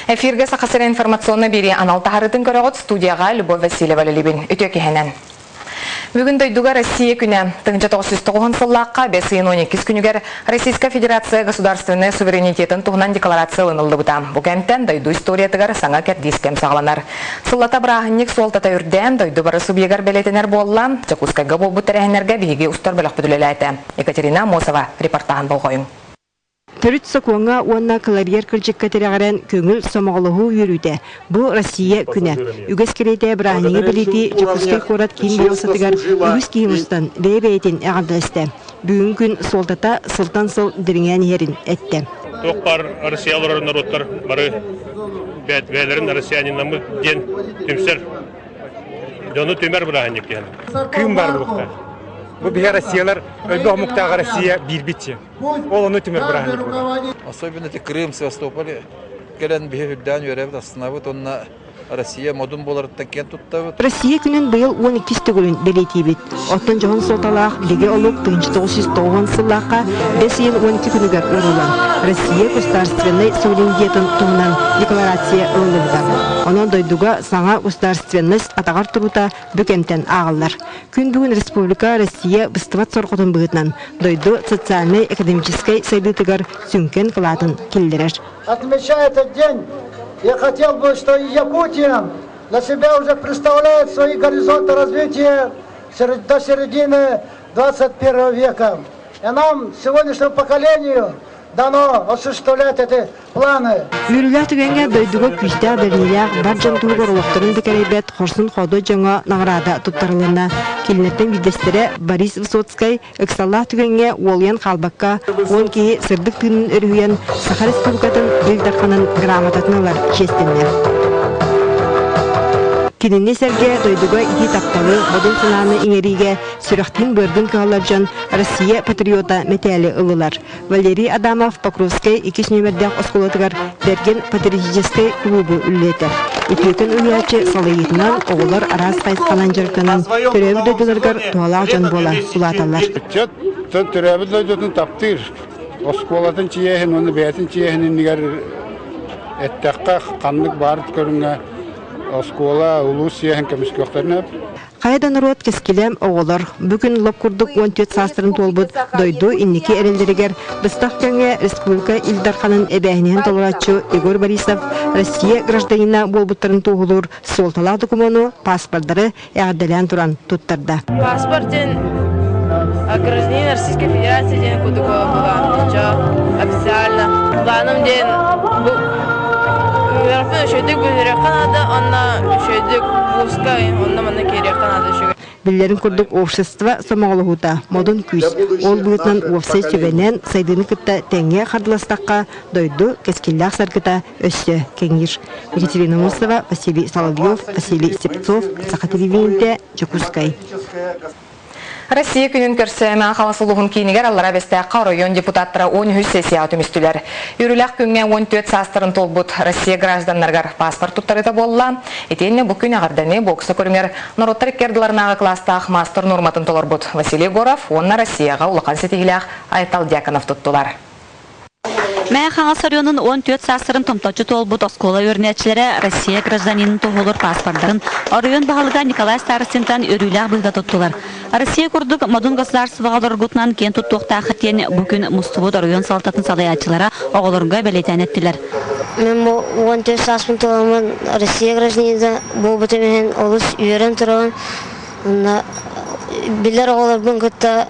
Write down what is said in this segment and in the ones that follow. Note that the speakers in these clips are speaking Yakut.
Эфиргэ Саха сирэ информационнай биэрии анал таһаарыытын көрөҕүт студияҕа Любовь Васильева үлэлиибин. Үтүө киһинэн. Бүгүн дойдуга Россия күнэ. 1909 сыллаахха бэс ыйын 12 күнүгэр Российская Федерация государственнай суверенитетын туһунан декларация ылыныллыбыта. Бу кэмтэн дойду историятыгар саҥа кэрдиис кэм саҕаланар. Сыллата бырааһынньык суолтата үрдээн, дойду бары субъегар бэлиэтэнэр буолла. Дьокуускайга буолбут тэрээһиннэргэ биһиги устар бөлөхпүт үлэлээтэ. Екатерина Амосова репортаһын болҕойуҥ. Төрүт сокуоҥҥа уонна кыларыйар кырдьыкка тирэҕирэн көҥүл сомоҕолоһуу үөрүүтэ бу Россия күнэ. Үгэс кэриэтэ бырааһынньыгы бэлиэтии Дьокуускай куорат киин болуоссатыгар үгүс киһи мустан бэйэ-бэйэтин эҕэрдэлэстэ. Бүгүҥҥү күн суолтата сылтан сыл дириҥээн иһэрин эттэ. Туох баар Россия олорор норуоттар бары бэйэлэрин россияниннаммыт диэн түмсэр дьону түмэр бырааһынньык диэн. Кыым баар буолуохтаах. Бу биһи Россиялар өлбөх омуктаах Россия биирбитчи. Ол ону түмэр бырааһынньык буолар. Особенно эти Крым, Севастополь кэлэн биһи үрдээн үөрэбит, астынабыт уонна Россия модун буоларыттан киэн туттабыт. Россия күнүн быйыл 12 төгүлүн бэлиэтиибит. Оттон дьоһун суолталаах бигэ олук 1990 сыллаахха бэс ыйын 12 күнүгэр ууруллан, Россия государственнай суверенитетын туһунан декларация ылыллыбыта. Онон дойдуга саҥа государственность атаҕар туруута бүк эмтэн ааҕыллар. Күн бүгүн республика Россия быстыбат сорҕотун быһыытынан дойду социальнай-экономическай сайдыытыгар сүҥкэн кылаатын киллэрэр. Отмечая этот день, я хотел бы, что и Якутия для себя уже представляет свои горизонты развития до середины 21 века. И нам, сегодняшнему поколению, дано осуществлять эти планы. Үөрүүлээх түгэҥҥэ дойдуга күүстээх бэриниилээх бар дьон туһугар олохторун да кэрэйбэт хорсун-хоодуот дьоҥҥо наҕараада туттарылынна. Кинилэртэн биирдэстэрэ Борис Высоцкай ыксаллаах түгэҥҥэ уолуйан хаалбакка, 10 киһи сырдык тыынын өрүһүйэн Саха Республикатын Ил Дарханын грамотатын ылар чиэстэннэ. Кинини сэргэ дойдуга итии тапталы, бодун санааны иҥэриигэ сүрэхтиин-быардыын кыһаллар дьон Россия патриота мэтээли ыллылар. Валерий Адамов Покровскай иккис нүөмэрдээх оскуолатыгар Бэргэн патриотическай клубу үлэлэтэр. Үтүөкэн уһуйааччы салайыытынан оҕолор араас хайысханан дьарыктанан, төрөөбүт дойдуларыгар туһалаах дьон буола улааталлар. Ыччат төрөөбүт дойдутун таптыыр, оскуолатын чиэһин уонна бэйэтин чиэһин иннигэр эттэххэ, ханнык баар көрүҥҥэ оскуола, улуус чиэһин көмүскүөхтэрин сөп. Хайа да норуот кэскилэ оҕолор бу күн лоп курдук 14 саастарын туолбут дойду инники эрэллэригэр быстах кэмҥэ республика Ил Дарханын эбээһинэһин толорооччу Егор Борисов Россия гражданина буолбуттарын туоһулуур суолталаах докумуону паспордары эҕэрдэлээн туран туттарда. Паспорт диэн гражданин Российской Федерации диэн курдук официально. Планым диэн бу үөрэхпин үчүгэйдик бүтүрүөххэ наада уонна үчүгэйдик вузка онно-манна киириэххэ наада үчүгэй. Биллэрин курдук общество сомоҕолоһуута модун күүс. Ол быһыытынан уопсай сүбэнэн сайдыыны кытта тэҥҥэ хардыластахха дойду кэскиллээх саргыта өссө кэҥиир. Екатерина Мусова, Василий Соловьев, Василий Степцов, Саха телевидениетэ, Дьокуускай. Россия күнүн көрсө Мэҥэ улууһун киинигэр Аллара Бэстээххэ оройуон депутаттара 13 сессияҕа түмүстүлэр. Үөрүүлээх күҥҥэ 14 саастарын туолбут Россия гражданнарыгар паспорт туттарыыта буолла. Итиэннэ бу күн эҕэрдэни бокса көрүҥэр норуоттар икки ардыларынааҕы кылаастаах маастар нуорматын толорбут Василий Егоров уонна Россияҕа улахан ситиһиилээх Айтал Дьяконов туттулар. Мэҥэ Хаҥалас оройуонун 14 саастарын томточчу туолбут оскуола үөрэнээччилэрэ Россия гражданинын туоһулуур пааспардарын оройуон баһылыга Николай Старостинтан үөрүүлээх быһыыга туттулар. Россия курдук модун государствоҕа олороргутунан киэн туттуохтааххыт диэн бу күн мустубут оройуон салалтатын салайааччылара оҕолорго бэлиэтээн эттилэр. Мен бу 14 сааспын туоламмын Россия гражданина буолбутум иһин олус үөрэн турабын. Онно билэр оҕолорбун кытта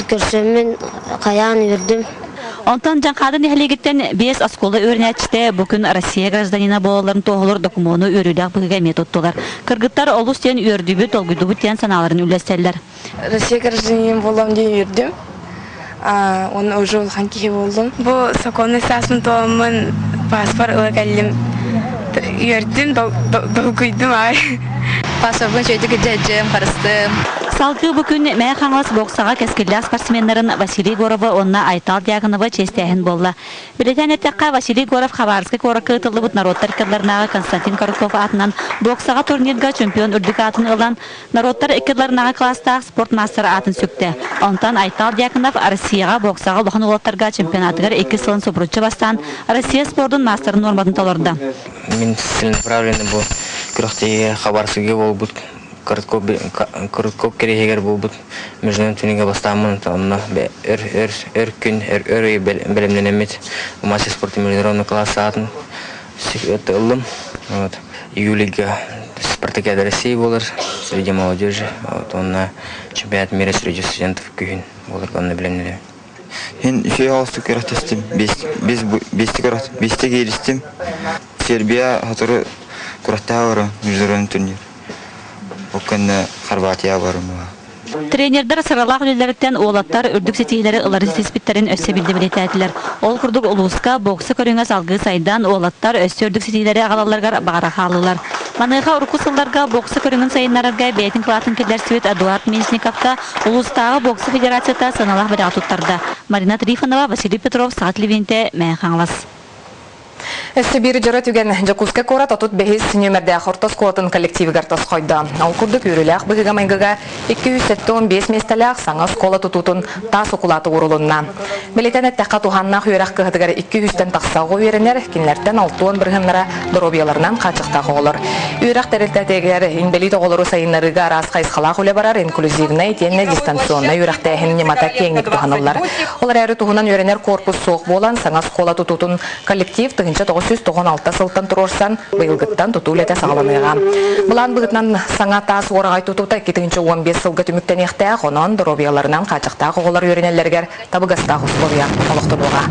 Көрсөммүн хайаан үөрдүм. Онтон Дьаҥхаады нэһилиэгиттэн биэс оскуола үөрэнээччитэ бу күн Россия гражданина буолалларын туоһулуур докумуону үөрүүлээх быһыыга эмиэ туттулар. Кыргыттар олус диэн үөрдүбүт, долгуйдубут диэн санааларын үллэстэллэр. Россия гражданин буолуом диэн үөрдүм. Уонна уже улахан киһи буоллум. Бу сокуоннай сааспын туоламмын паспорт ыла кэллим. Үөрдүм, долгуйдум аай. Паспорпун үчүгэйдик илдьэ харыстым. Салгыы бу күн Мэҥэ Хаҥалас боксаҕа кэскиллээх спортсменнарын Василий Егоровы уонна Айтал Дьяконовы чиэстээһин буолла. Бэлиэтээн эттэххэ, Василий Егоров Хабаровскай куоракка ыытыллыбыт норуоттар иккардыларынааҕы Константин Коротков аатынан боксаҕа турнирга чемпион үрдүк аатын ылан, норуоттар иккардыларынааҕы кылаастаах спорт маастара аатын сүктэ. Онтон Айтал Дьяконов Россияҕа боксаҕа улахан уолаттарга чемпионатыгар иккис сылын субуруччу бастаан, Россия спордун маастарын нуорматын толордо. Мин целенаправленно бу күрэхтэһиигэ Хабаровскайга буолбут Коротков кэриэһигэр буолбут международный түнүгэ бастааммын онно өр өр өр күн өр ый бэлэмнэнэммит мастер спорта международный класс аатын ыллым. Вот. Июльга Спартакиада России буолар среди молодежи. Вот, онно чемпионат мира среди студентов күһүн буолар онно бэлэмнэнэбин. Хин үчүгэй оҕустук күрэхтэстим. Биэстэ кииристим. Сербия сотору күрэхтэһэ барым международный турнир. Ол кэннэ Хорватия барым. Тренердэр сыралаах үлэлэриттэн уолаттар үрдүк ситиһиилэри ылары ситиспиттэрин өссө биирдэ бэлиэтээтилэр. Ол курдук улууска бокса көрүҥэ салгыы сайдан, уолаттар өссө үрдүк ситиһиилэри аҕалалларыгар баҕара хааллылар. Маныаха урукку сылларга бокса көрүҥүн сайыннарарга бэйэтин кылаатын киллэрсибит Эдуард Местниковка улуустааҕы бокса федерацията сыаналаах бэлэҕи туттарда. Марина Трифонова, Василий Петров, Саха телевидениетэ, Мэҥэ Хаҥалас. Өссө биир дьоро түгэн Дьокуускай куорат 35 нүөмэрдээх орто оскуолатын коллективыгар тосхойдо. Ол курдук үөрүүлээх быһыыга-майгыга 275 миэстэлээх саҥа оскуола тутуутун таас укулаата уурулунна. Бэлиэтэн эттэххэ, туһааннаах үөрэх кыһатыгар 200-тэн тахса оҕо үөрэнэр, кинилэртэн 60 бырыһыаннара доруобуйаларынан хааччахтаах оҕолор. Үөрэх тэрилтэтигэр инбэлиит оҕолору сайыннарыыга араас хайысхалаах үлэ барар, инклюзивнай итиэннэ дистанционнай үөрэхтээһин ньымата киэҥник туһаныллар. Ол эрээри туһунан үөрэнэр корпус суох буолан, саҥа оскуола тутуутун коллектив 1996 сылтан туруорсан, быйылгыттан тутуу үлэтэ саҕаланыаҕа. Былаан быһыытынан саҥа таас уораҕай тутуута 2015 сылга түмүктэниэхтээх, онон доруобуйаларынан хааччахтаах оҕолор үөрэнэллэригэр табыгастаах условия олохтонуоҕа.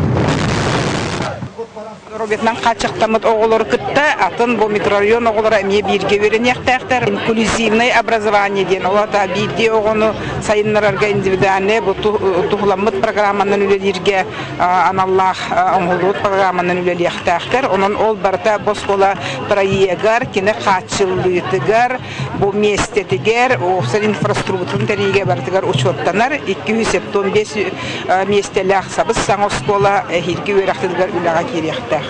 Доруобуйатынан хааччахтаммыт оҕолору кытта атын бу микрорайон оҕолоро эмиэ бииргэ үөрэниэхтээхтэр. Инклюзивное образование диэн ол аата биирдии оҕону сайыннарарга индивидуальнай бу туһуламмыт программанан үлэлииргэ аналлаах оҥоһуллубут программанан үлэлиэхтээхтэр. Онон ол барыта бу оскуола проегар, кини хааччыллыытыгар, бу миэстэтигэр, уопсай инфраструктуратын тэрийиигэ барытыгар учуоттанар. 275 миэстэлээх сабыс-саҥа оскуола эһиилги үөрэхтэригэр үлэҕэ киириэхтээх.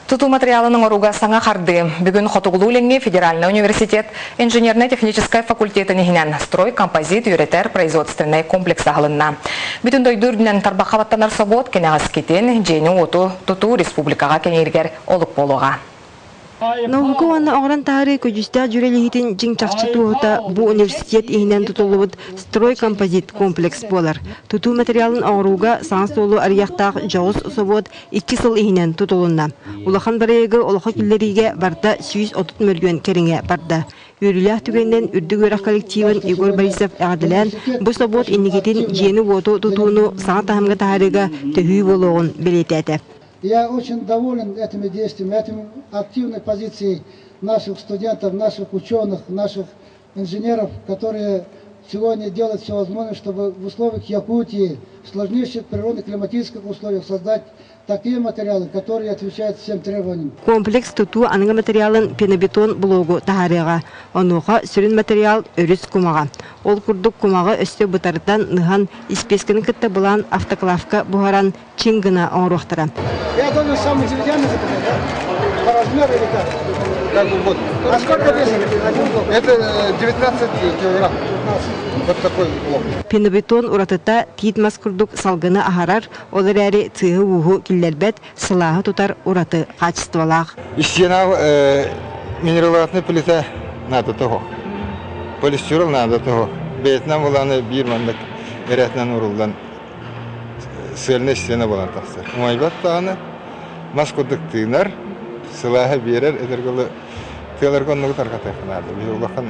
Тутуу материалын оҥорууга саҥа хардыы. Бүгүн Хотугулуу-Илиҥҥи федеральнай университет инженернай-техническай факультетын иһинэн строй-композит үөрэтэр производственнай комплекс аһылынна. Бүтүн дойду үрдүнэн тарбахха баттанар собуот кэнэҕэскитин дьиэни-уоту тутуу республикаҕа кэҥииригэр олук буолуоҕа. Наука уонна оҥорон таһаарыы көдьүүстээх дьүөрэлэһиитин дьиҥ-чахчы туоһута бу университет иһинэн тутуллубут стройкомпозит комплекс буолар. Тутуу материалын оҥорууга саҥа суолу арыйыахтаах дьоҕус собуот икки сыл иһинэн тутулунна. Улахан бырайыагы олоххо киллэриигэ барыта 130 мөлүйүөн кэриҥэ барда. Үөрүүлээх түгэнинэн үрдүк үөрэх коллективын Егор Борисов эҕэрдэлээн, бу собуот инникитин дьиэни-уоту тутууну саҥа таһымҥа таһаарыыга төһүү буолуоҕун бэлиэтээтэ. Я очень доволен этими действиями, этим активной позицией наших студентов, наших ученых, наших инженеров, которые сегодня делают все возможное, чтобы в условиях Якутии, в сложнейших природно-климатических условиях создать такие материалы, которые отвечают всем требованиям. Комплекс тутуу аныгы материалын пенобетон блогу таһаарыаҕа. Онуоха сүрүн материал өрүс кумаҕа. Ол курдук кумаҕы өссө бытарытан, ныһан, испиэскэни кытта былаан автоклавка буһаран чиҥ гына оҥоруохтара. Я должен сам деревянный заказать, да? По размеру или как? Как вот. А сколько весит? Один блок? Это 19 килограмм. 19. Вот такой блок. Пенобетон уратыта тиит мас курдук салгыны аһарар, ол эрээри тыаһы-ууһу киллэрбэт, сылааһы тутар ураты хаачыстыбалаах. Стена минералатный плита надо того. Полистирол надо того. Бэйэтинэн буланы биир маннык эрээтинэн уруллан сыальнай стена буолан тахсар. Умайбат даҕаны, мас курдук тыынар, сылааһы биэрэр, этэргэ тыаларга оннугу тарҕатыахха наада. Биһи улахан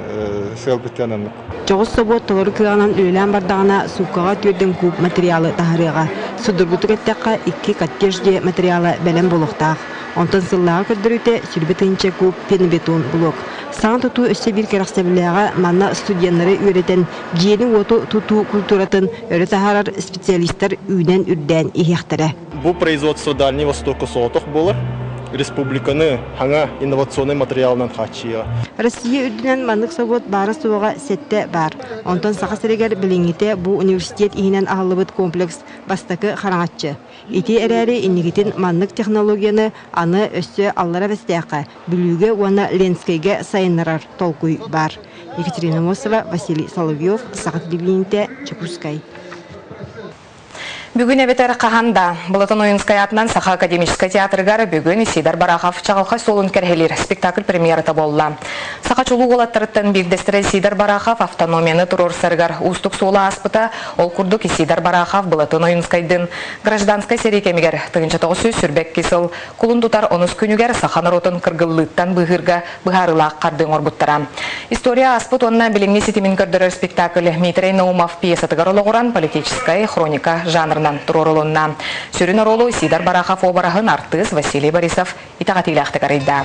сыалбыттан оннук. Дьоҕус собуот толору кыаҕынан үлэлээн бардаҕына, сууккаҕа түөрдэн куб материалы таһаарыаҕа. Судургутук эттэххэ, икки коттедж дьиэ материала бэлэм буолуохтаах. Онтон сыллааҕы көрдөрүүтэ 20 тыһыынча куб пенобетон блок. Саҥа тутуу өссө биир кэрэхсэбиллээҕэ манна студеннары үөрэтэн дьиэни-уоту тутуу культуратын өрө таһаарар специалистар үүнэн-үрдээн иһиэхтэрэ. Бу производство Дальний Востокка соҕотох буолар. республиканы хаҥа инновационнай материалынан хааччыйыа. Россия үрдүнэн маннык собуот баара-суоҕа сэттэ баар. Онтон Саха сиригэр билиҥҥитэ бу университет иһинэн аһыллыбыт комплекс бастакы хараҥаччы. Ити эрээри инникитин маннык технологияны аны өссө Аллара Бэстээххэ, Бүлүүгэ уонна Ленскэйгэ сайыннарар толкуй баар. Екатерина Мосова, Василий Соловьев, Саха телевидениетэ, Чекускай. Бүгүн эбэтэр хаһан да Былатон Ойунскай аатынан Саха академическай театрыгар бүгүн Сидор Барахов чаҕылхай суолун кэрэһилиир спектакль премьерата буолла. Саха чулуу уолаттарыттан биирдэстэрэ Сидор Барахов автономияны туруорсарыгар уустук суолу ааспыта. Ол курдук Исидор Барахов Былатын Ойунскайдын гражданскай сэрии кэмигэр 1922 сыл кулун тутар онус күнүгэр саха норуотун кыргыллыыттан быыһыырга быһаарыылаах хардыы оҥорбуттара. История ааспыт уонна билиҥҥи ситимин көрдөрөр спектакль Дмитрий Наумов пьесатыгар олоҕуран политическай хроника жанрынан туруорулунна. Сүрүн оруолу Сидор Барахов уобараһын артыыс Василий Борисов итэҕэтиилээхтик арыйда.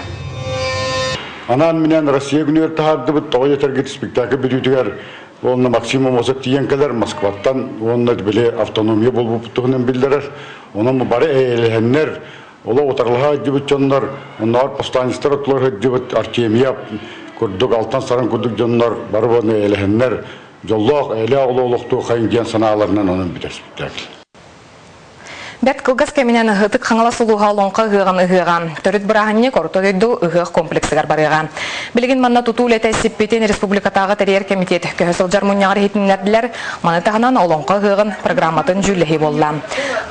Анаан-минээн Россия күнүгэр таһаардыбыт тоҕо диэтэргит спектакль бүтүүтүгэр уонна Максим Амосов тиийэн кэлэр Москваттан уонна били автономия буолбуппут туһунан биллэрэр. Онон бары эйэлэһэннэр Олох утарылаһа сылдьыбыт дьоннор, оннооҕор повстанецтар оттулар сылдьыбыт Артемьев курдук, Алтан Сарын курдук дьоннор бары буолан эйэлэһэннэр, дьоллоох, эйэлээх олоҕу олохтуоххайын диэн санааларынан онон бүтэр спектакль. Бэрт кылгас кэминэн Ытык Хаҥалас улууһа Олоҥхо ыһыаҕын ыһыаҕа төрүт бырааһынньык Орто дойду ыһыах комплексыгар барыаҕа. Билигин манна тутуу үлэтэ сиппитин республикатааҕы тэрийэр кэмитиэт көһө сылдьар мунньаҕар иһитиннэрдилэр. Маны таһынан Олоҥхо ыһыаҕын программатын дьүүллэһии буолла.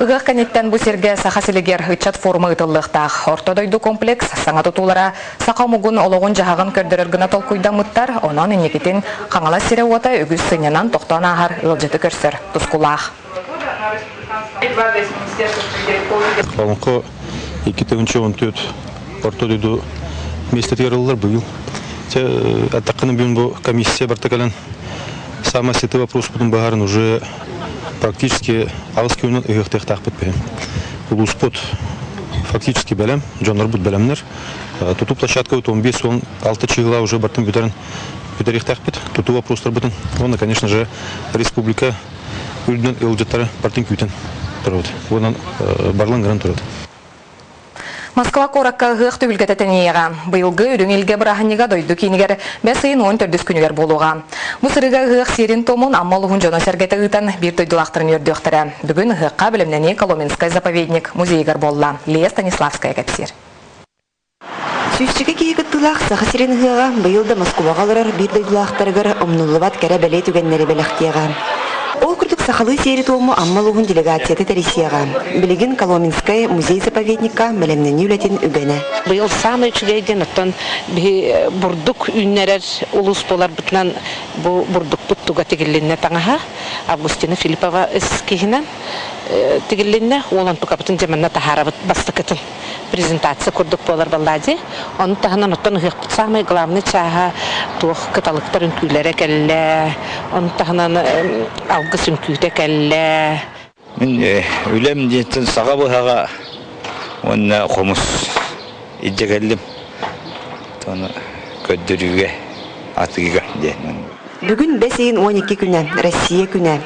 Ыһыах кэнниттэн бу сиргэ Саха силигэр ыччат форума ыытыллыахтаах. Орто дойду комплекс саҥа тутуулара саха омугун олоҕун-дьаһаҕын көрдөрөр гына толкуйдаммыттар, онон инникитин Хаҥалас сирэ-уота үгүс сынньанан тохтоон ааһар ыалдьыты көрсөр тускулаах. Олоҥхо 2014 Орто дойду миэстэтигэр ыллар быйыл. Чэ, аттаххына бүгүн бу комиссия барта кэлэн самый сытый вопроспутун баһарын уже практически аҕыс күнүнэн ыһыахтыахтаахпыт бэһин. Улууспут фактически бэлэм, дьоннорбут бэлэмнэр. Тутуу площадка 15-16 чыгыла уже бартын бүтэрин бүтэриэхтээхпит. Тутуу вопростарбытын уонна, конечно же, республика үрдүнэн ыалдьыттары бартын күүтэн турабыт. Уонна барлан гынан турабыт. Москва куоракка ыһыах түһүлгэтэ тэнийиэҕэ. Быйылгы Үрүҥ Илгэ бырааһынньыга дойду киинигэр бэс ыйын 14 күнүгэр буолуоҕа. Бу сырыыга ыһыах сиэрин-туомун Амма улууһун дьоно-сэргэтэ ыытан биир дойдулаахтарын үөрдүөхтэрэ. Бүгүн ыһыахха бэлэмнэнии Коломенскай заповедник музейыгар буолла. Лия Станиславская кэпсиир. Сүүсчэкэ киһи кыттыылаах Саха сирин ыһыаҕа быйыл да Москубаҕа олорор биир дойдулаахтарыгар умнуллубат кэрэ-бэлиэ түгэннэри бэлэхтиэҕэ. Ол курдук сахалыы сиэри-туому Амма улууһун делегацията тэрийсиэҕэ. Билигин Коломенскай музей-заповедникка бэлэмнэнии үлэтин үгэнэ. Быйыл саамай үчүгэй диэн оттон биһи бурдук үүннэрэр улуус буоларбытынан бу бурдукпут туга тигиллиннэ таҥаһа Августина Филиппова эскиһинэн тигиллиннэ. Уол онтукабытын дьэ манна таһаарабыт бастакытын. Презентация курдук буолар баллади. Ону таһынан оттон ыһыахпыт саамай главный чааһа туох кыталыктар үҥкүүлэрэ кэллэ, ону таһынан алгыс үҥкүүтэ кэллэ. Мин үлэм диэнтэн саха быһаҕа уонна хомус илдьэ кэллим. Тону көрдөрүүгэ, атыыга диэн. Бүгүн бэс ыйын 12 күнэ, Россия күнэ.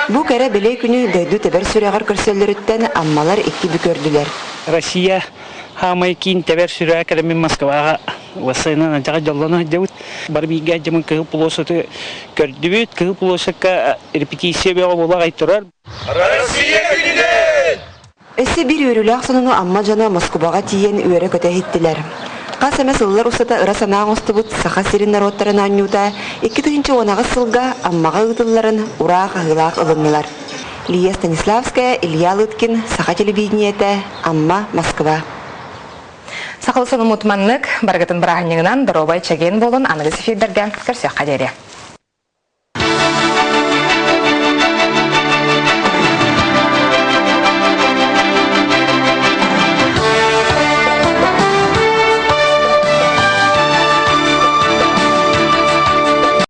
Бу кэрэ бэлиэ күнү дойду тэбэр сүрэҕэр көрсөллөрүттэн аммалар икки бүк көрдүлэр. Россия хаамай киин тэбэр сүрэҕэ кэлэммин Москваҕа бассейнынан адьаҕа дьоллоно сылдьабыт. Бары бииргэ дьомун Кыһыл площады көрдүбүт. Кыһыл площадка репетиция бөҕө буола аҕай турар. Россия күнүнэн! Өссө биир үөрүүлээх сонуну Амма дьоно Москубаҕа тиийэн үөрэ-көтө иһиттилэр. Хас эмэ сыллар устата ыра санаа оҥостубут Саха сирин норуоттарын оонньуута 2018 сылга Аммаҕа ыытылларын ураа хаһыылаах ылыннылар. Лия Станиславская, Илья Лыткин, Саха телевидениетэ, Амма, Москва. Сахал сонумут маннык, барыгытын бырааһынньыгынан доруобай чэгиэн буолун аныгыс эфирдэргэ көрсүөххэ диэри.